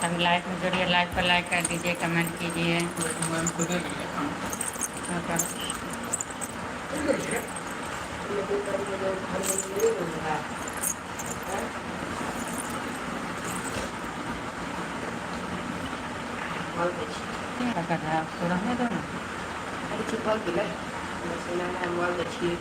अभी लाइव में जुड़िए, लाइव को लाइक कर दीजिए, कमेंट कीजिए। हाँ, करो। क्या कर रहा है उसको रहने दो ना। अरे चिपक गेलै मोबाइल दै छियै।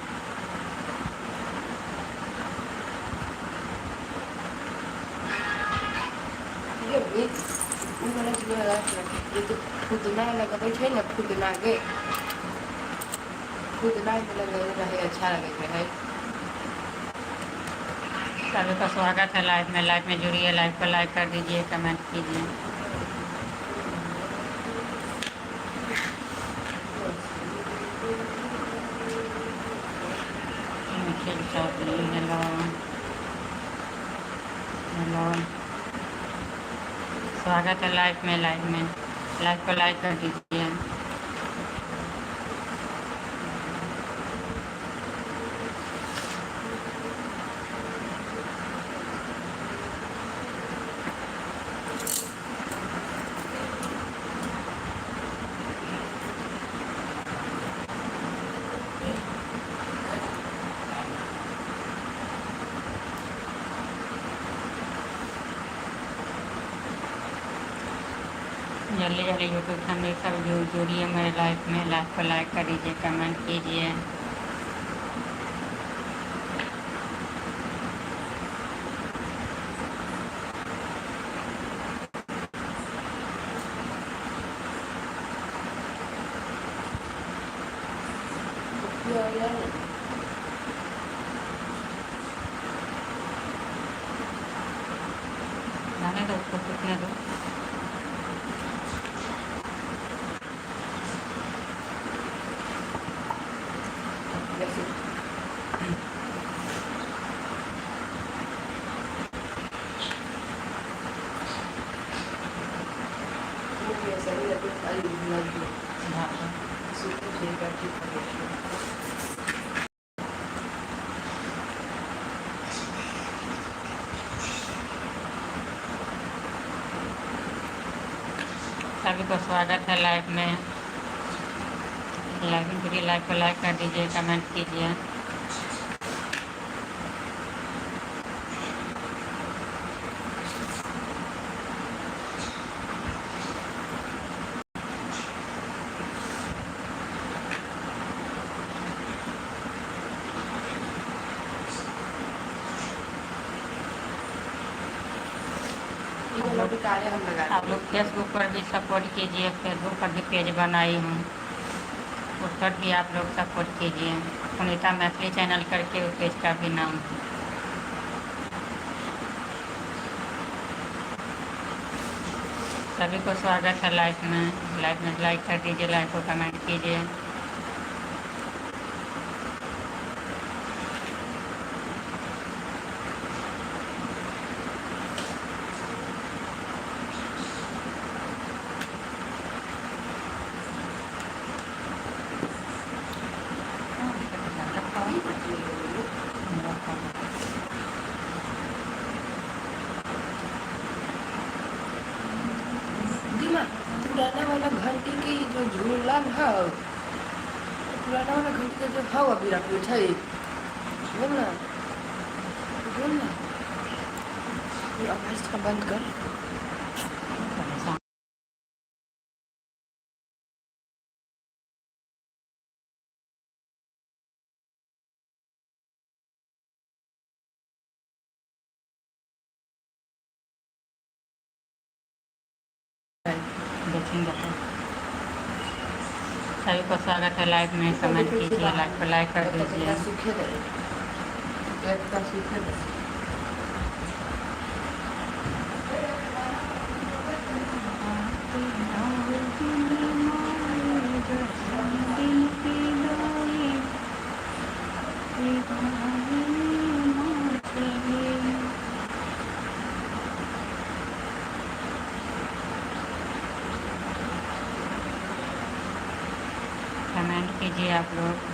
ओ वाला जे तऽ फुदना लगबै छै ने फुदना के फुदना लगैत रहै, अच्छा लगैत रहै। सभी का स्वागत है लाइव में। लाइव में जुड़िए, लाइव को लाइक कर दीजिए, कमेंट कीजिए। निखिल चौधरी, हेलो हेलो, स्वागत है लाइव में। लाइव में लाइव को लाइक कर दीजिए। जल्दी जल्दी यूट्यूब फैमिली सब जुड़िए मेरे लाइव में। लाइव को लाइक कर दीजिए, कमेंट कीजिए। रहने दो उसको, सूखने दो। जैसे झाड़ दो। सभी को स्वागत है लाइव में। लाइव में जुड़िए, लाइव को लाइक कर दीजिए, कमेंट कीजिए। हम लगा आप लोग फेसबुक पर भी सपोर्ट कीजिए। फेसबुक पर भी पेज बनाई हूँ, उस पर भी आप लोग सपोर्ट कीजिए। पुनीता मैथिली चैनल करके उस पेज का भी नाम है। सभी को स्वागत है लाइव में। लाइव में लाइक कर दीजिए, लाइव को कमेंट कीजिए। पुराना वाला घंटी के जो झूला है, पुराना वाला घंटी के जो हव अभी रखले छै, बोल ना, बोल ना, ये आवाज थोड़ा बंद कर। देखेंगे तो। सभी को स्वागत है लाइव में। कमेंट कीजिए, लाइव को लाइक कर दीजिए। सूखे दे, सूखे दे। कमेंट कीजिए आप लोग।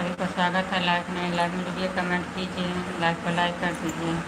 सभी को स्वागत है लाइव में। लाइव में जुड़िए, कमेंट कीजिए, लाइव को लाइक कर दीजिए।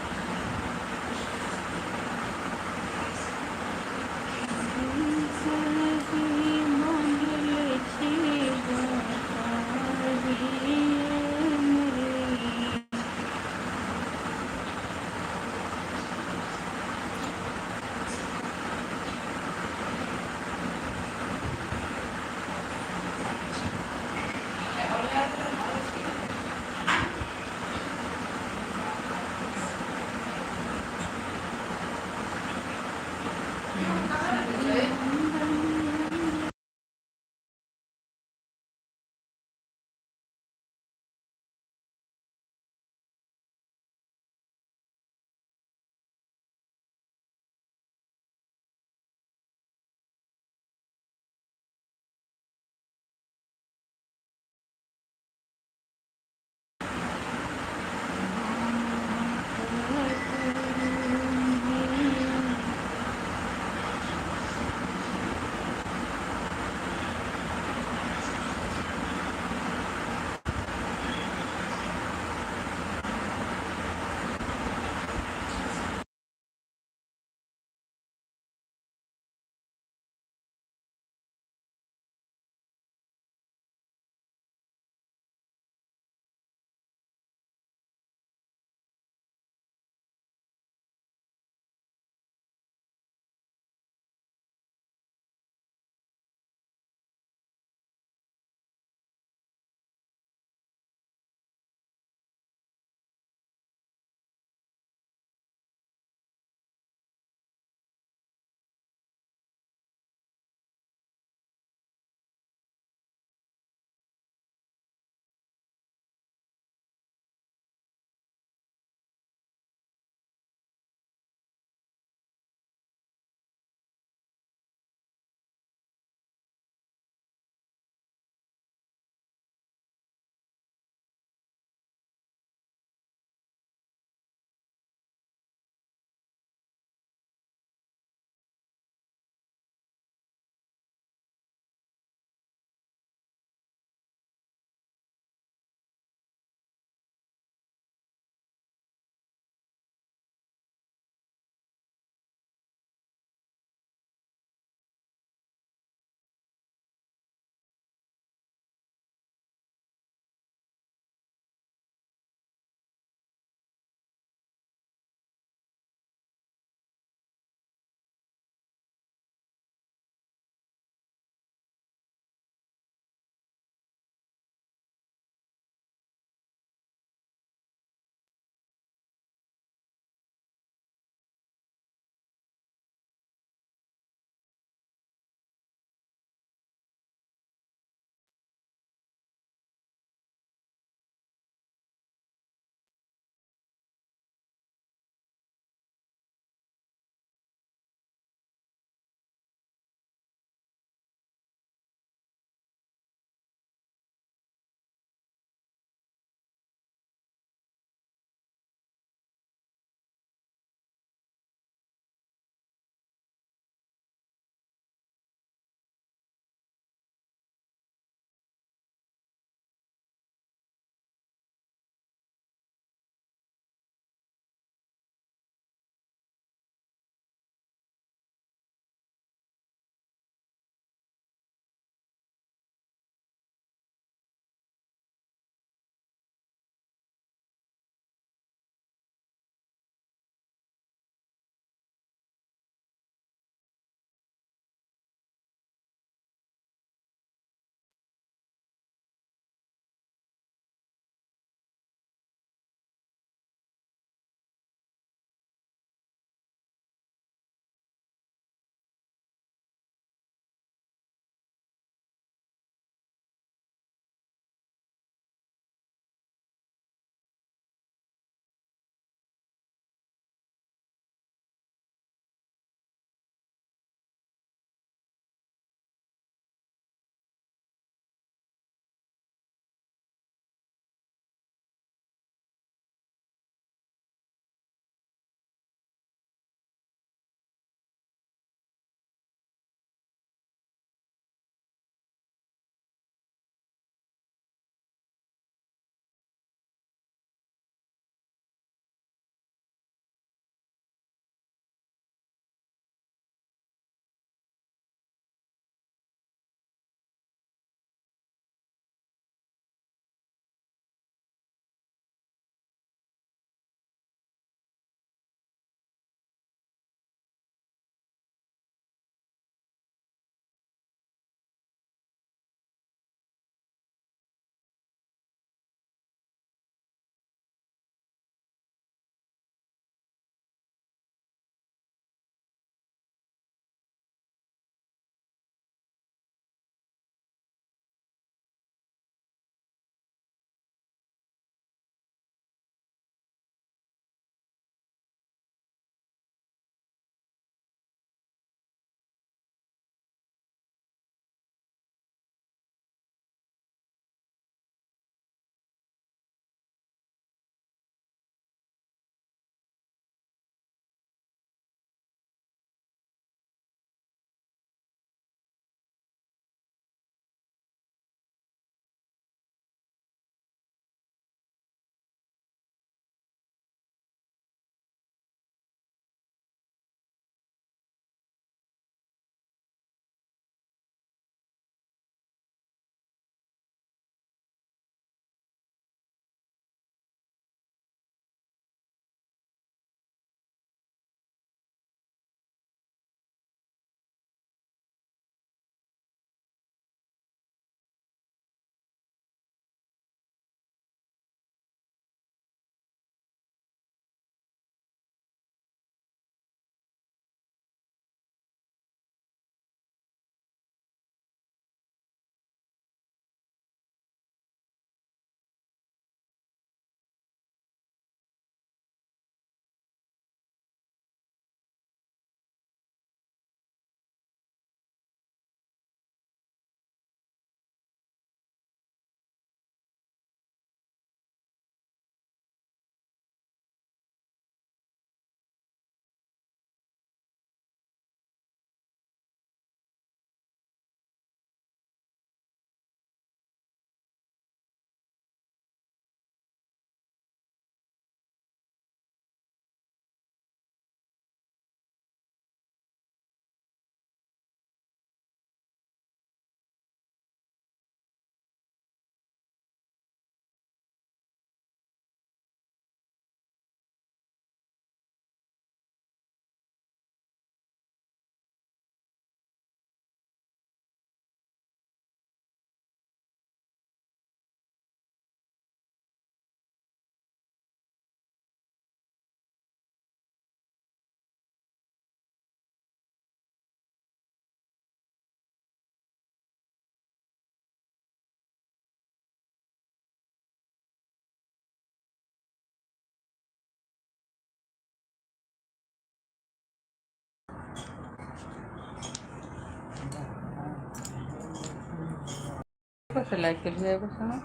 से लाइक केलियै एगो से ने।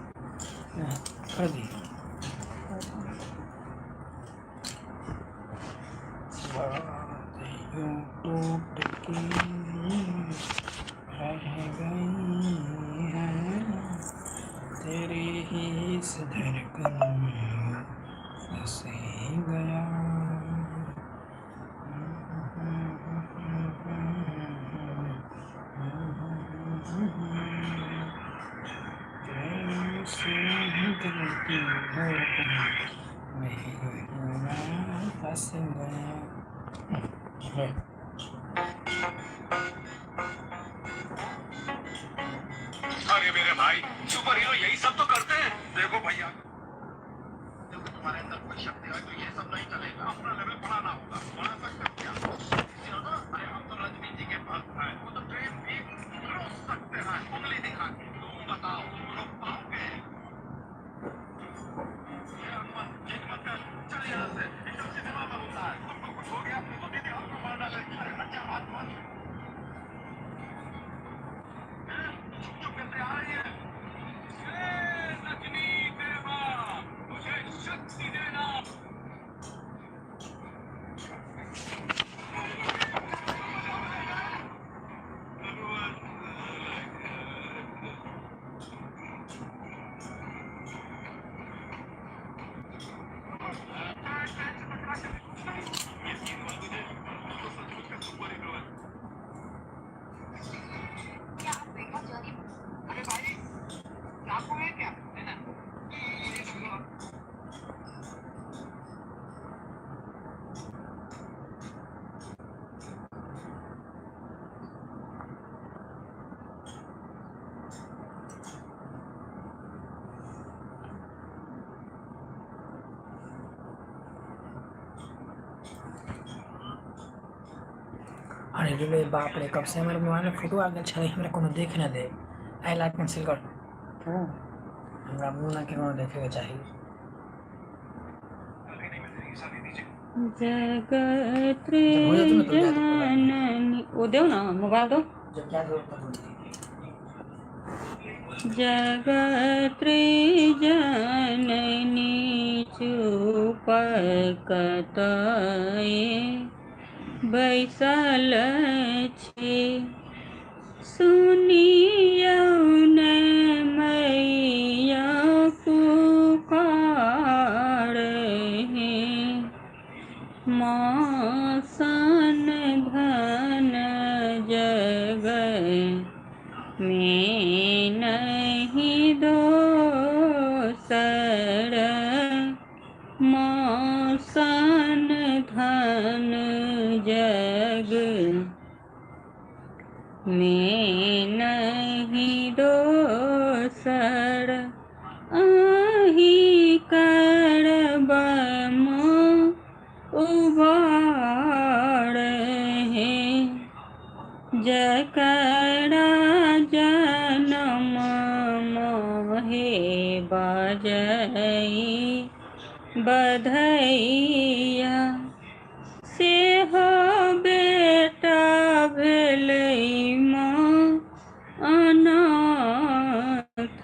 कर दी। बात यूं टूट के रह गई है, तेरी ही इस धड़कन में फंस गया। तेरे से दिल की धड़कन में मैं फंस गया। अरे मेरे भाई, सुपर हीरो यही सब तो करते हैं। देखो भैया, जब तुम्हारे अंदर कोई शक्ति है तो ये सब नहीं चलेगा। अपना लेवल बढ़ाना होगा। बढ़ा सकते हो क्या? अरे हम तो रजनी जी के भक्त हैं, वो तो ट्रेन भी रोक सकते हैं उंगली दिखा के। तुम बताओ, रोक पाओगे? ये हनुमान, एक मत कर, चल यहाँ से। ये सब सिनेमा में होता है। तुमको कुछ हो गया तो दीदी हमको मार डालेगी। अरे अच्छा बात मत, छुप छुप के आ रही है। रजनी देवा, मुझे शक्ति देना। अरे भाई, चाकू है क्या? है ना? ये देखो। अरे रे बाप रे, कब से हमर मोबाइल में फोटो आ गेल छलै, हमरा कोनो देख ना दे। I like कैंसिल कर। हमरा मुँह ना के कोनो देखे के चाही। जगत जब हो जातो ना तो जा दो। जननी, ओ देव ना मोबाइल दो। जब जा दो तब बोल। जगत जननी चुप कतए बैसल छी, सुनियौ ने मैया पुकार हे, मासन धन जग में नहीं दोसर, मासन धन जग में नहीं दोसर, अहीं करब माँ उबार हे, जकरा जनम मोहे बजई बधैया, सेहो बेटा भेलै माँ अनाथ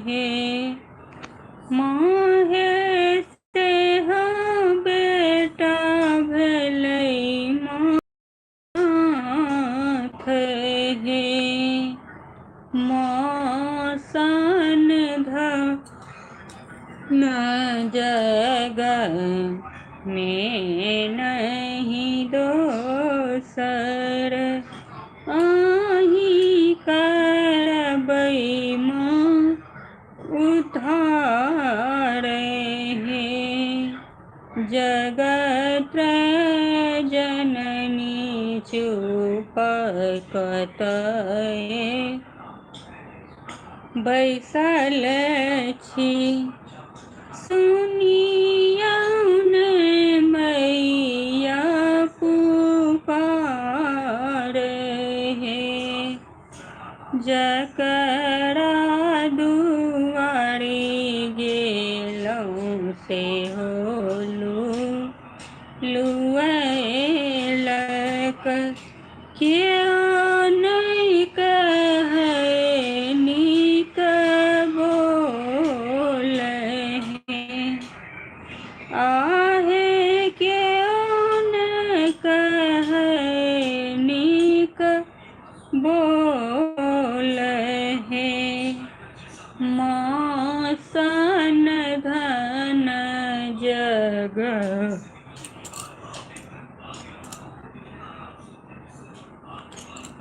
हे, माँ हे सेहो बेटा भेलै माँ हे, मासन धन जग में नहीं दोसर, अहीं करबै माँ उद्धार हे, जगत जननी चुप कतए बैसल छी, सुनियौ ने मैया पुकार हे, जकरा दुआरी गेलहुँ से होलू लुएलक, केओ नहि कहै नीक बोल हे। माँ सन धन जग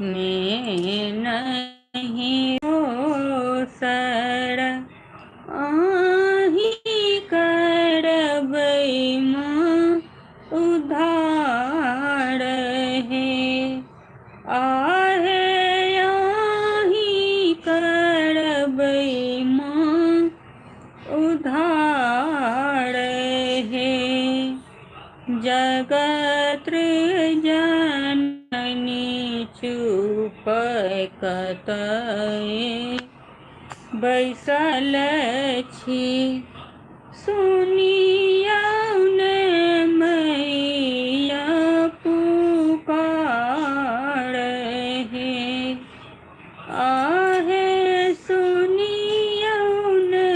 में नहीं दोसर, अहीं करबै माँ उद्धार हे। आहे अहीं करबै माँ उद्धार हे। जगत्र जननी चुप कतय बैसल छी, सुनियौ ने मैया पुकार हे। आहे सुनियौ ने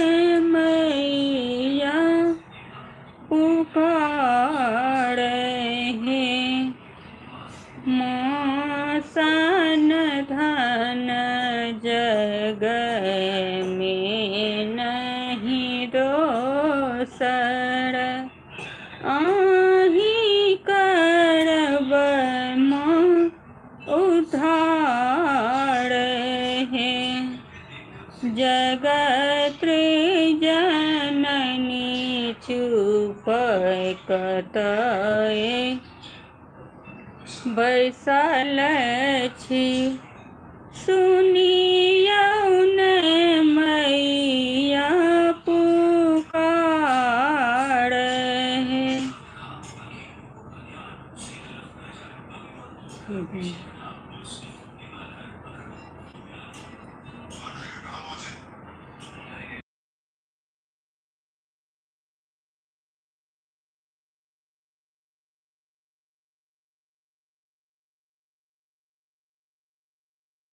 मैया पुकार हे। माँ सन धन जग में नहीं दोसर, अहीं करबै माँ उद्धार हे। जगत्र जननी चुप कतय बैसल छी, सुनियौ ने मैया पुकार हे।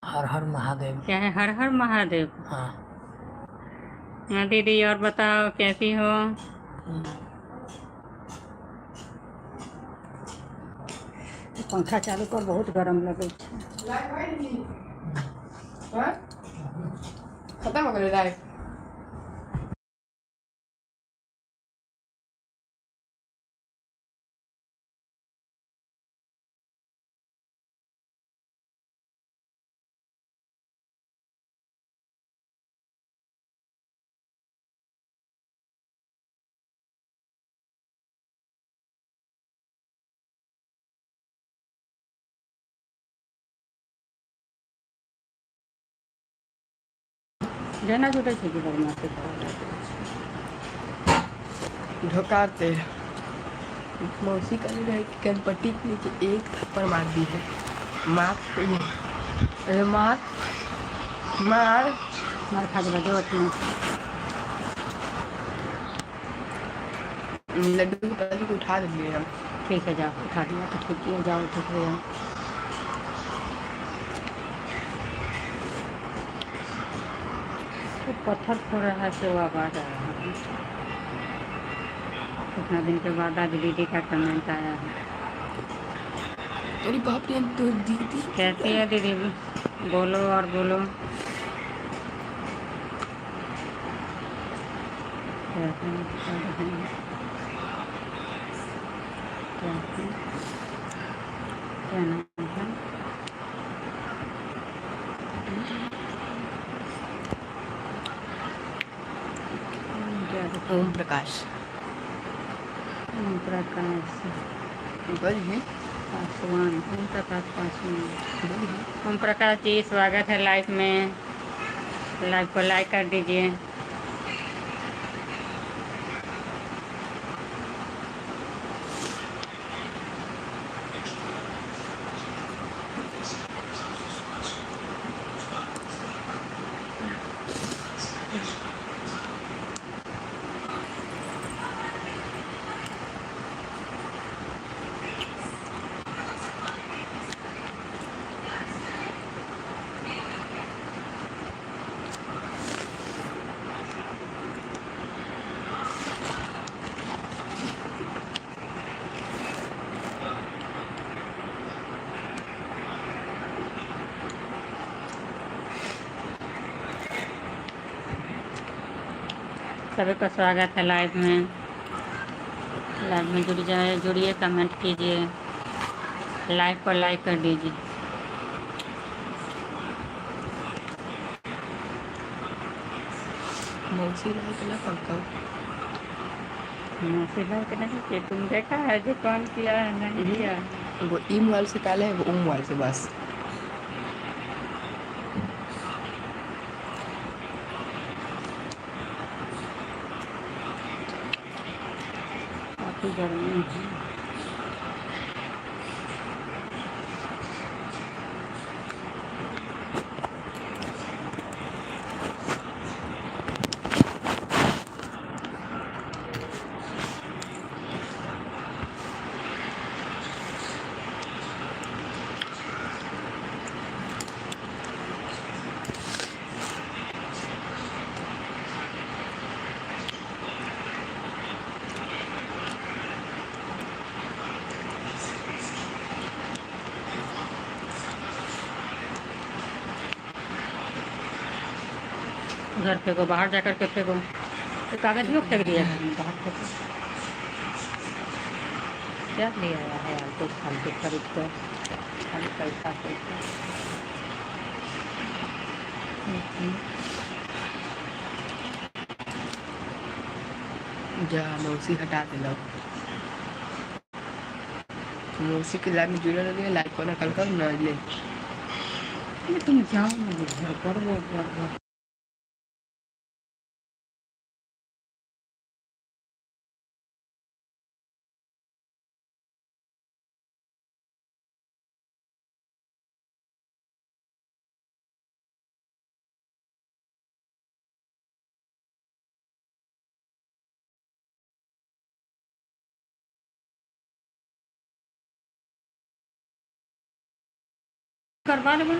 हर हर महादेव। क्या है हर हर महादेव? हाँ। हाँ दीदी, और बताओ कैसी हो? पंखा चालू कर, बहुत गरम लगे छै। लाइव है दीदी? हाँ? खत्म हो गई लाइव। जेना जुटै छै कि बदमाशी करऽ लागै छै। ढोकारते मौसी का नहीं रहे कि कनपट्टी के नीचे एक थप्पड़ मार दी है। मार, अरे मार मार। मार खा जेबै जो अथी। लड्डू के पिताजी को उठा दिए हम। ठीक है, जाओ, उठा दिया तो ठीक है, जाओ, ठीक हो जाओ। तो पत्थर फोड़ रहा है से वो आवाज आ रहा है। इतना दिन के बाद आज दीदी का कमेंट आया है। अरे बाप रे, तो दीदी। कैसी है दीदी? बोलो और बोलो। कैसे हैं? कैसे? क्या नाम है? क्या? ओम प्रकाश। ओम प्रकाश। बोलिए। पासवान, ओम प्रकाश पासवान। ओम प्रकाश जी, स्वागत है लाइव में। लाइव को लाइक कर दीजिए। सभी का स्वागत है लाइव में। लाइव में जुड़ जाए, जुड़िए, कमेंट कीजिए, लाइव को लाइक कर दीजिए। मौसी लाइक ना करता। मौसी लाइक नहीं किए? तुम देखा है जो कौन किया है नहीं किया है? वो ई मोबाइल से काले है, वो ऊ मोबाइल से बस। काफ़ी गर्मी है। उधर फेंको, बाहर जाकर के फेंको। तो कागज क्यों फेंक दिया तुमने? बाहर फेंको। क्या ले आया है आलतू फालतू खरीद कर, खाली पैसा पैसा। जा मौसी हटा देलक। मौसी के लाइव में जुड़ल रहिए, लाइक कोना कल कर न ले। अरे तुम जाओ ना घर पर, वो वो करवा लेबै।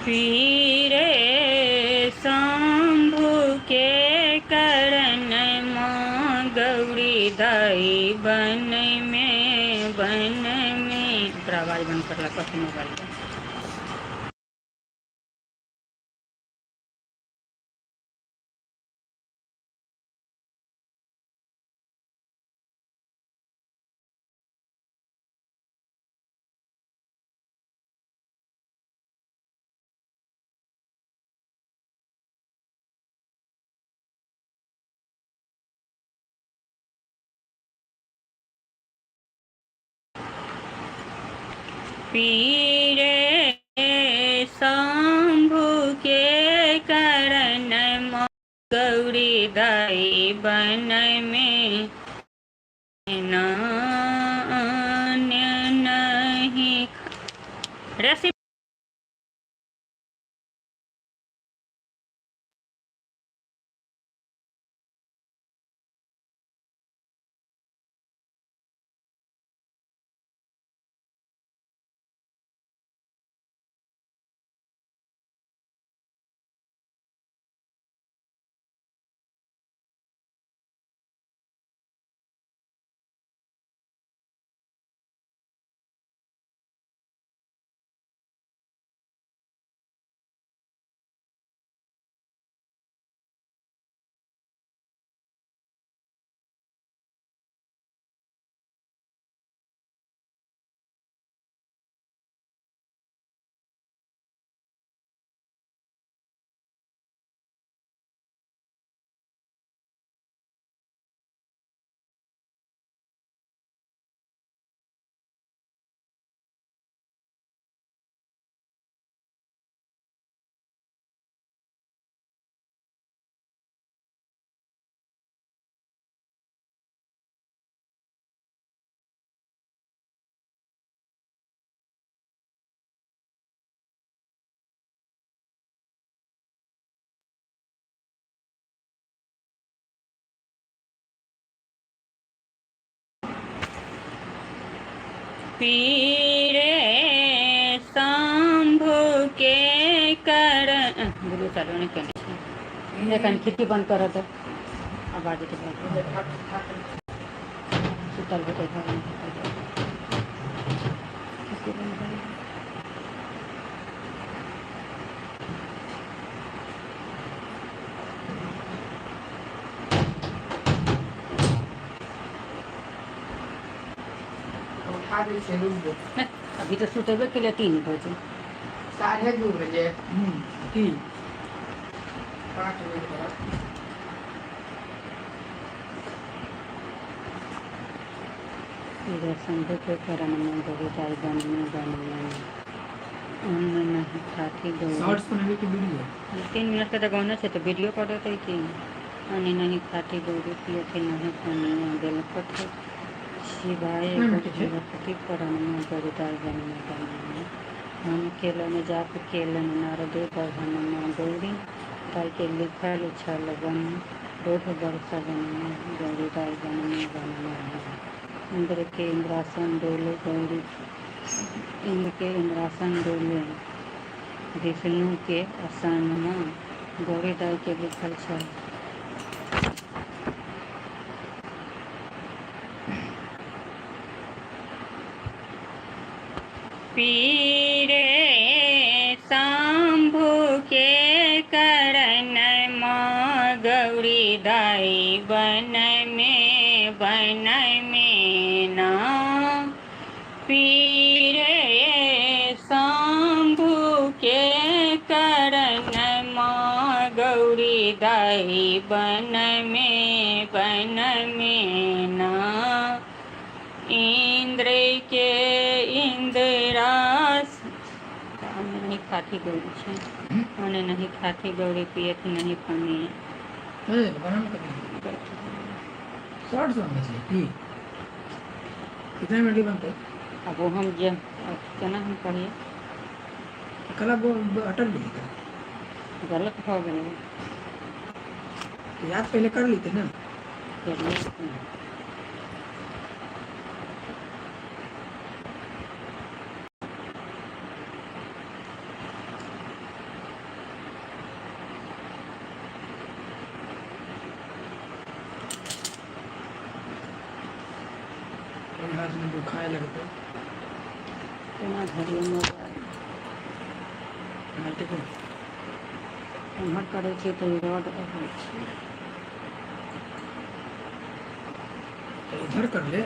पीरे शम्भु के करण माँ गौरी दाई बन में, बन में। ओकर आवाज बंद करलक कथी मोबाइल के। पीरे शम्भु के करण माँ गौरी दाई बन में, अन्य नहीं रेसिपी। पीरे शम्भु के करण वीडियो चालू नहि केने छी एखन। खिड़की बंद करऽ तऽ आवाज एते। सुतल हेतै घरमे। खिड़की बंद करू। उठा दै छै, रुक जो। अभी तऽ सुतेबे केलियै 3 बजे। 2:30 बजे। की? 5 बजे तक। पीरे शम्भु के करण में गौरी दाई बन में, बन में, अन्न नहीं खाती गौरी। शॉर्ट्स बनावे के वीडियो? 3 मिनट के तऽ गाना छै, तऽ वीडियो कर देतै कि। अन्न नहीं खाती गौरी, पियथि नहीं पनिया, बेलपत्र शिवाय कितना मिनट के छै? भगवती करण में गौरी दाई बन में, बन में। हम केलन जाप केलन नारदे बभन माँ गौरी दाई के लिखल छल बन रोध बरसलन में गौरी दाई बन में, बन में। इंद्र के इंद्रासन डोले गौरी, इंद्र के इंद्रासन डोले, विष्णु के आसनमा गौरी दाई के लिखल छल। पीरे शम्भु के करण माँ गौरी दाई बन में, बन में ना। पीरे शम्भु के करण माँ गौरी दाई बन में, बन में ना। इंद्र के इंद्रास अन्न नहीं खाती गौरी छै, अन्न नहीं खाती गौरी, पियत नहीं पानी। ए बनाना कभी शॉर्ट्स बनना चाहिए की कितना मिनट के बनते? अब वो हम जे अब केना हम कहिए? कल आप वो अटक गई क्या? गलत भऽ गेलै। तो याद पहले कर लेते ना। चलिए। हाथ में दुखाए लगतै। केना धरियै मोबाइल? हाथ को। एम्हर करै छियै तऽ ई रड अबै छै। तो इधर कर ले।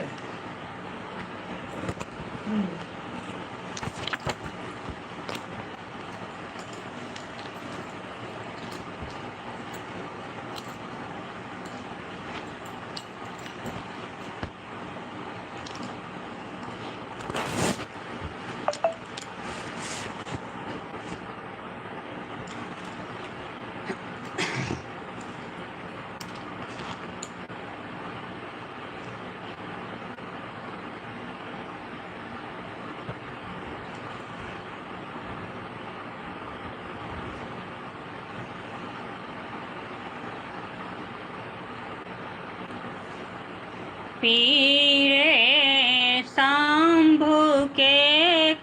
पीरे शंभु के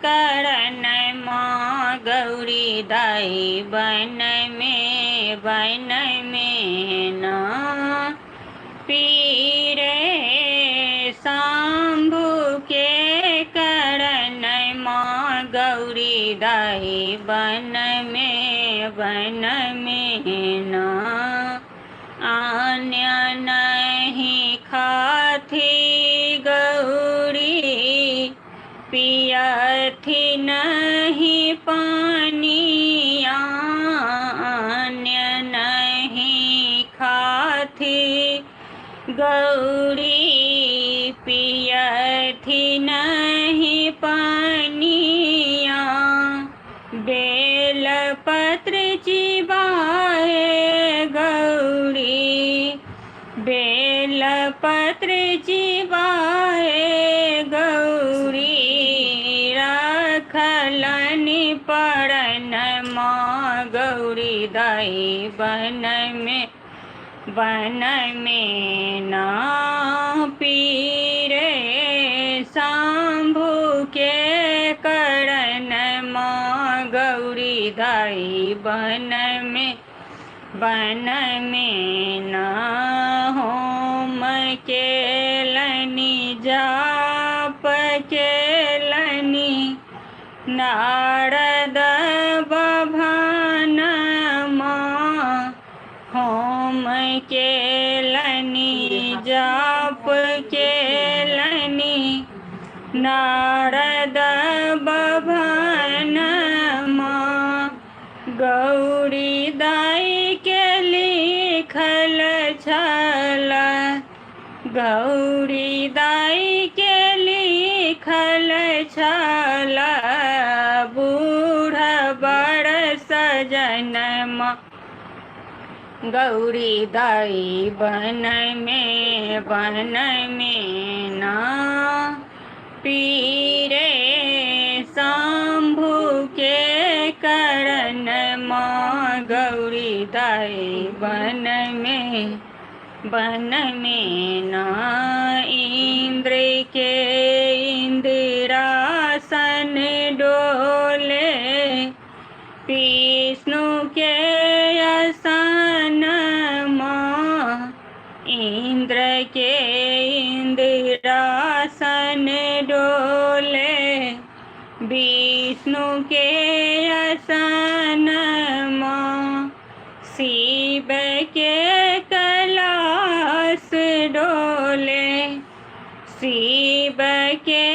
करण माँ गौरी दाई बन में ना। पीरे शंभु के करण माँ गौरी दाई बन में ना। आन्य नहीं खाथी गौरी, पियथी नहीं पानी। आन्य नहीं खाथी गौरी, पियथी नहीं पानिया। बेलपत्र चिबाए गौरी, बेलपत्र चिबाए गौरी। रखलनि परन माँ गौरी दाई बन में ना। पीरे शंभु के करण माँ गौरी दाई बन में ना। होम केलनि जाप केलनि नारद बभान माँ। होम केलनि जाप केलनि नारद बभान माँ। गौरी दाई के लिखल छल, गौरी दाई के लिखल छल बूढ़ बड़ सजन माँ गौरी दाई बन में ना। पीरे शंभु के करण माँ गौरी दाई बन में ना। इंद्र के इंद्रासन डोले, विष्णु के आसन माँ। इंद्र के इंद्रासन डोले, विष्णु के आसन माँ। शिव के कैलाश डोले, शिव के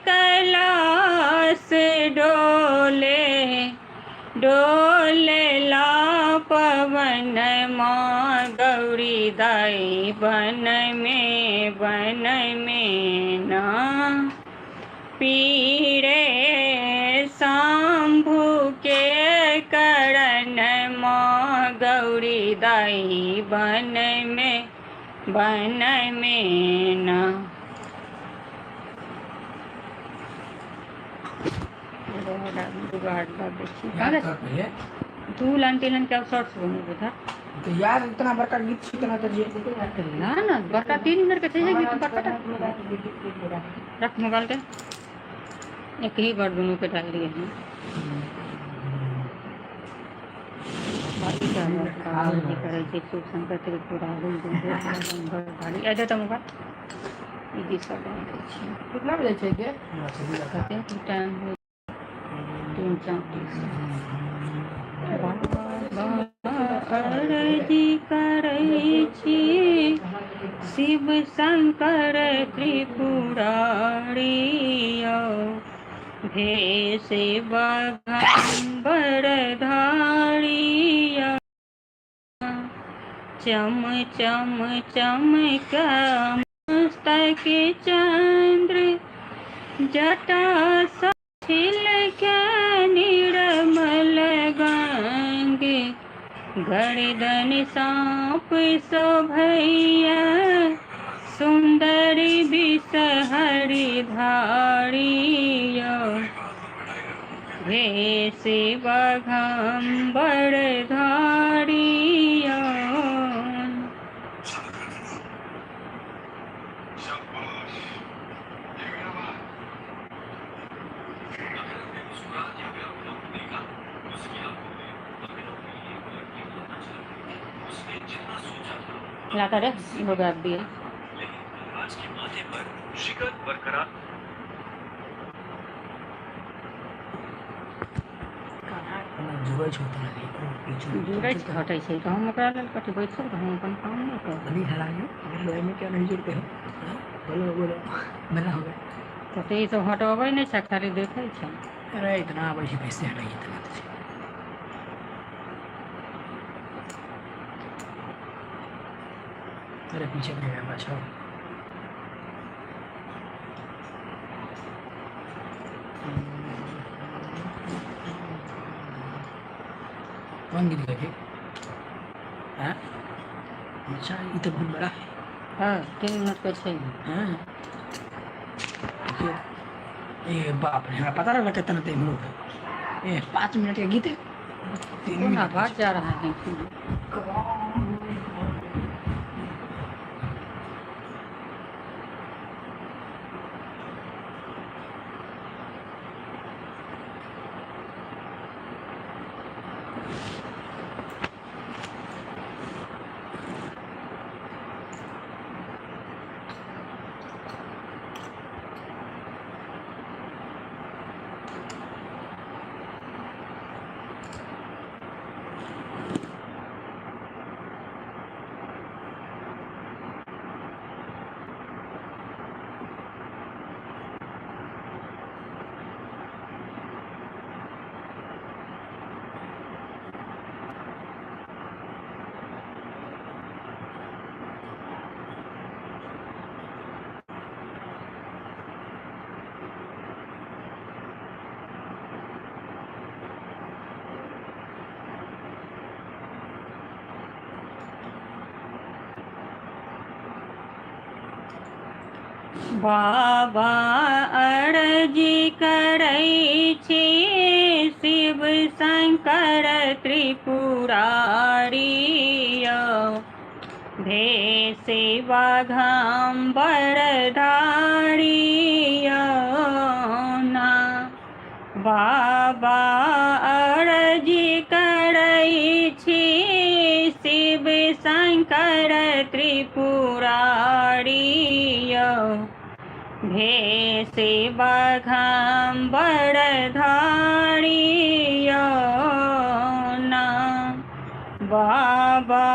कैलाश डोले। डोले ला पवन माँ गौरी दाई बन में ना। पीरे शंभु के करण माँ गौरी दाई बन में ना। याद कर पहले। दू लाइन तीन लाइन के अब शॉर्ट्स बनेबो था। तो यार इतना बड़का गीत छी तना तो जे ना ना, बड़का 3 मिनट के छै गीत, बड़का रख मोबाइल के। एक ही बार दोनों के डाल दिए हैं। बाकी क्या करै छै? शिव शंकर त्रिपुरारी भारी आ जाता मोबाइल। ई गीत सब गा दै छी। कितना बजे छै गे? कतेक टाइम हो? 3:34। बाबा अर्जी करै छी शिव शंकर त्रिपुरारी, भेष बाघम्बर धारिया, चम चम चमक मस्तक चंद्र, जटा छिलक निर्मल गंग, गर्दन साँप शोभैया, सुन्दरी विषहरि धारिया, हे शिवघम्बर धारिया। शाबाश, ये गया बात। अगर हमने मुस्कुरा दिया गया अभिनव को देखा, उसकी आंखों में अभिनव के लिए एक लड़की बहुत अच्छी लगती थी। उसने जितना सोचा था ला करे इहो गाबि दियै। लेकिन बलराज के माथे पर शिकन बरकरार जुड़ै छौ तोरा एको। जुड़ै छै, हटै छै तऽ हम ओकरा लेल कथी बैसल रहूँ? अपन काम नहि करू? नहीं हराएंगे अगर लड़ाई में क्या नहीं जुड़ते हो? हाँ? बोलो बोलो, मेरा हो गया। तऽ ई सब हटबै नहि छै, खाली देखै छै। अरे, इतना आबै छै, कैसे हटाइए इतना तो छै। अरे, पीछे के कैमरा छौ। कौन गीत गाके? हाँ, अच्छा, ये तो बहुत बड़ा है। हँ, 3 मिनटके छै। हाँ, देखियो, ए बाप रे, हमरा पता रहल कितना टाइम हो गया। ए 5 मिनट के गीत है, तीन कोन मिनट। आवाज जा रहा है? बाबा अर्जी करै छी शिव शंकर त्रिपुरारी, भे शिवघम्बर धारिया ना। बाबा अर्जी करै छी शिव शंकर त्रिपुरारी, भे शिवघम्बर धारिया ना। बाबा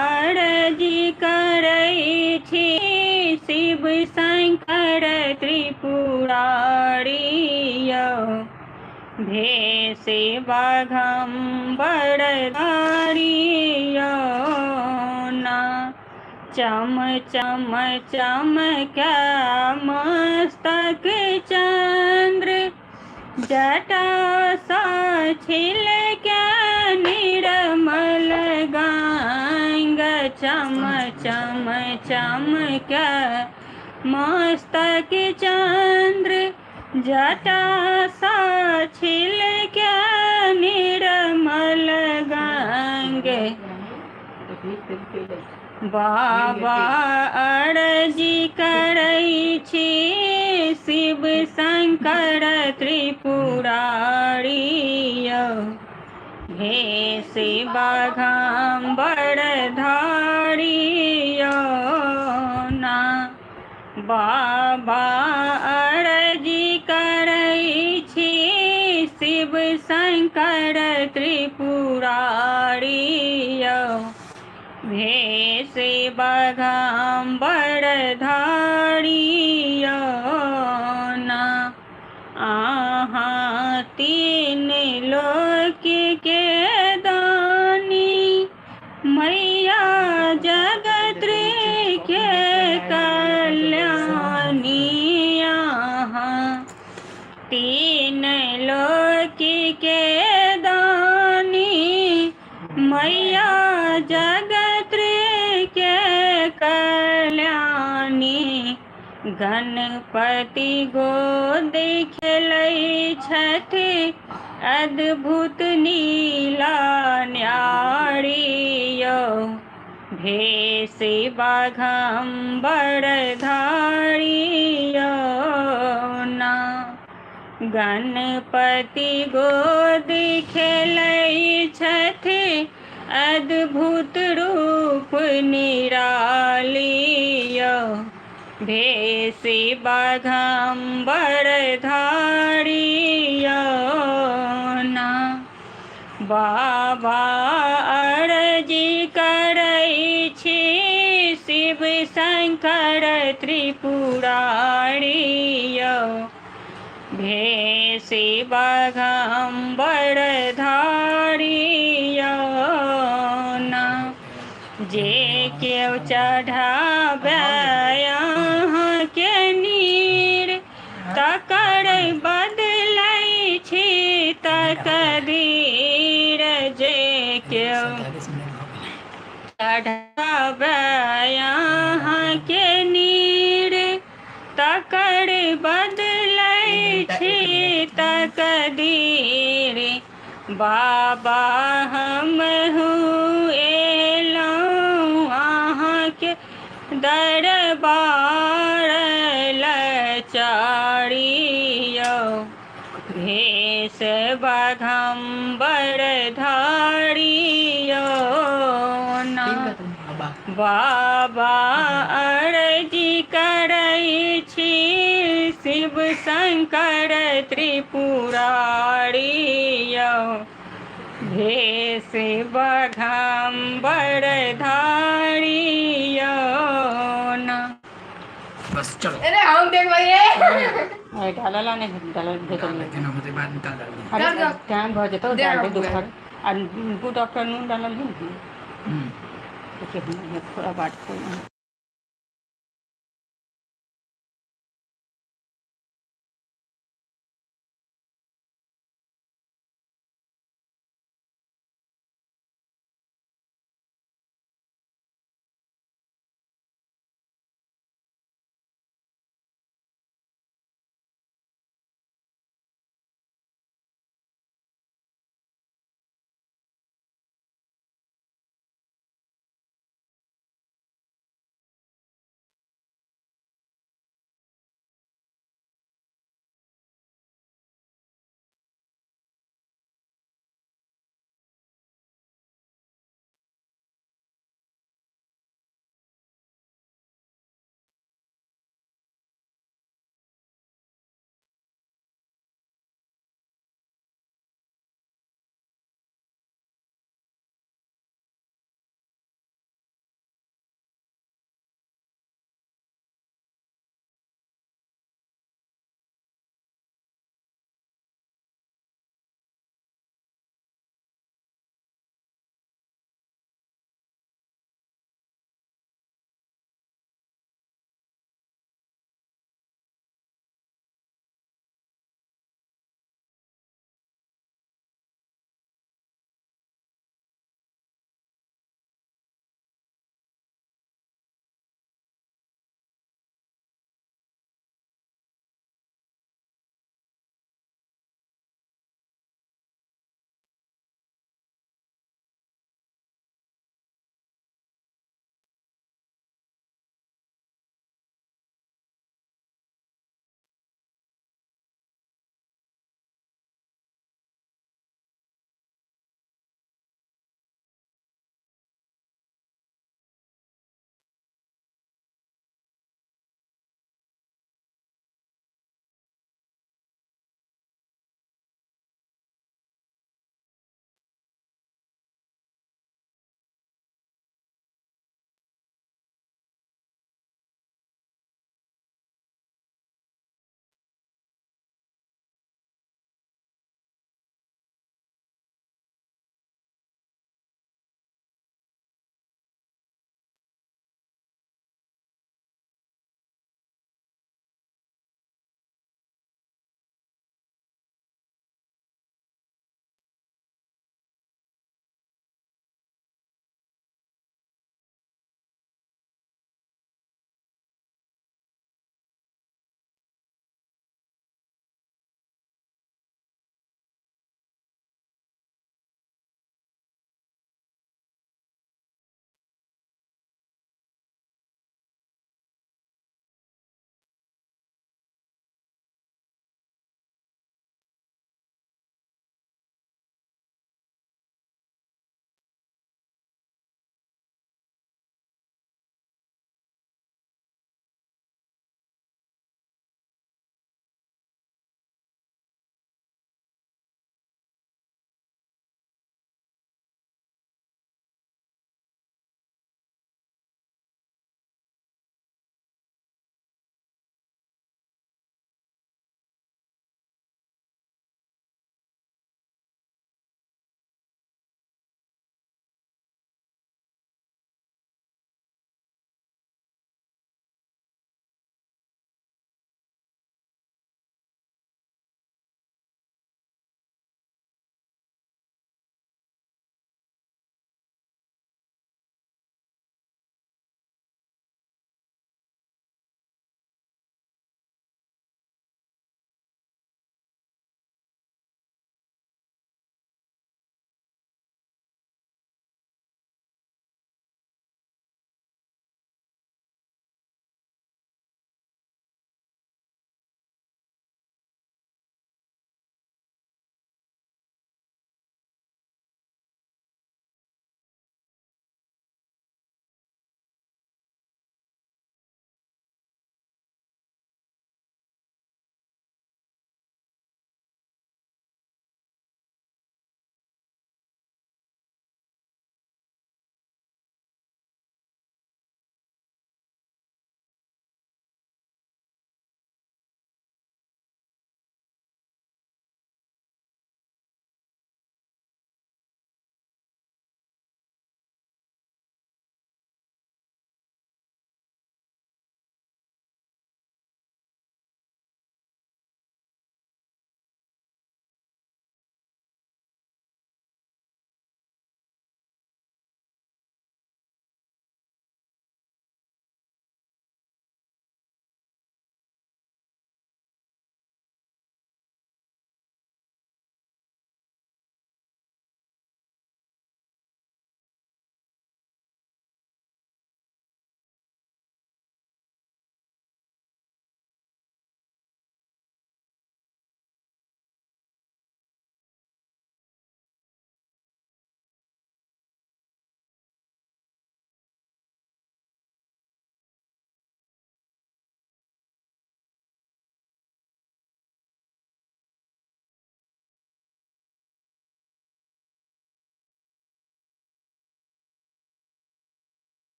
अर्जी करै छी शिव शंकर त्रिपुरारी, भे शिवघम्बर धारिया ना। चम चम चमक मस्तक चंद्र, जटा सा छिलक निर्मल गंग, चम चम चमक मस्तक चंद्र, जटा सा छिलक निर्मल गंग। बाबा अर्जी करै छी शिव शंकर त्रिपुरारी, हे शिवघम्बर धारिया ना। बाबा अरजी करै छी शिव शंकर त्रिपुरारी यौ, भेष बघम्बर धारी यौ ना। अहाँ तीन लोक के दानी मैया, जगत के कल्याणी। अहाँ तीन लोक के दानी मैया, जगत के कल्याणी। गणपति गोद खेलै छथि अद्भुत नीला न्यारी यौ, भेष बाघम्बर धारी यौ ना। गणपति गोद खेलै छथि अद्भुत रूप निराली यौ, भेष बाघम्बर धारी यौ ना। बाबा अरजी करै छी शिव शंकर त्रिपुरारी यौ, भेष बाघम्बर धारी यौ ना। जे केओ चढ़ाबै अहाँके नीर, तकर बदलै छी तकदीर। जे केओ 47 मिनट भऽ गेलै। चढ़ाबै अहाँके नीर, तकर बदलै 3 घंटा छी 1 मिनट। तकदीर। बाबा हमहूँ एलहुँ अहाँके दरबार लचारी यौ, भेष बघम्बर धारी यौ ना। बाबा बाबा अरजी करै छी शिव शंकर त्रिपुरारी यौ, भेष बघम्बर धारी यौ ना। बस, चलो। अरे, हम देख भाई रे। अरे, डालला नहि, डालल भेटल। डाल देते ना, होते बाद में डाल डाल। अरे, डाल दो। टाइम भऽ जेतौ। दे डाल दे। रखू। दोपहर आ गुड आफ्टरनून डालल ही ने। देखिए, हम थोड़ा बात कोई।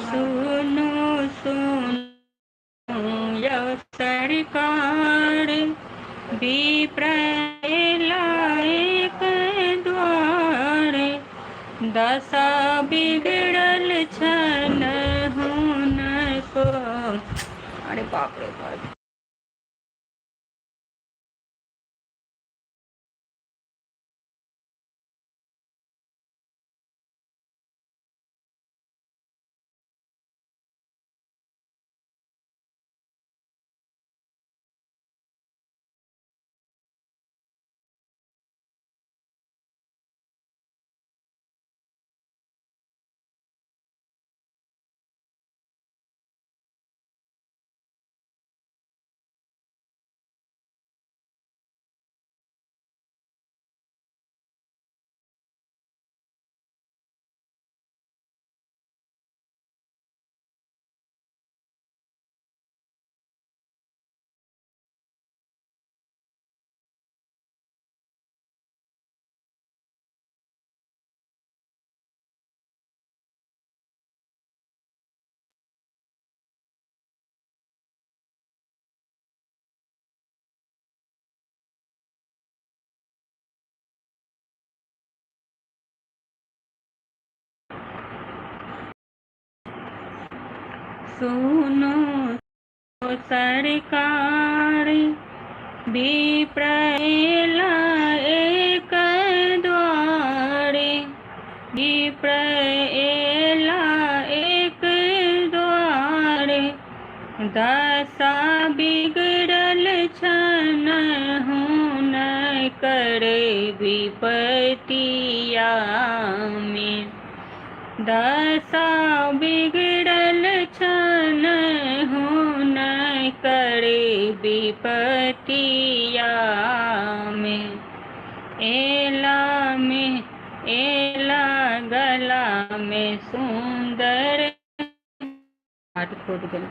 सुनू सुनू यौ सरकार, विप्र एक द्वार, दशा बिगड़ल छन हुनको। अरे बाप रे बाप। सुनो सरकार, विप्र एक द्वारे, विप्र एक द्वारे, दशा बिगड़ल छन हुन कर विपतिया में, दशा बिगड़ल छन हुन कर विपतिया में, एला में एला गला में सुंदर हाथ फूट गेल।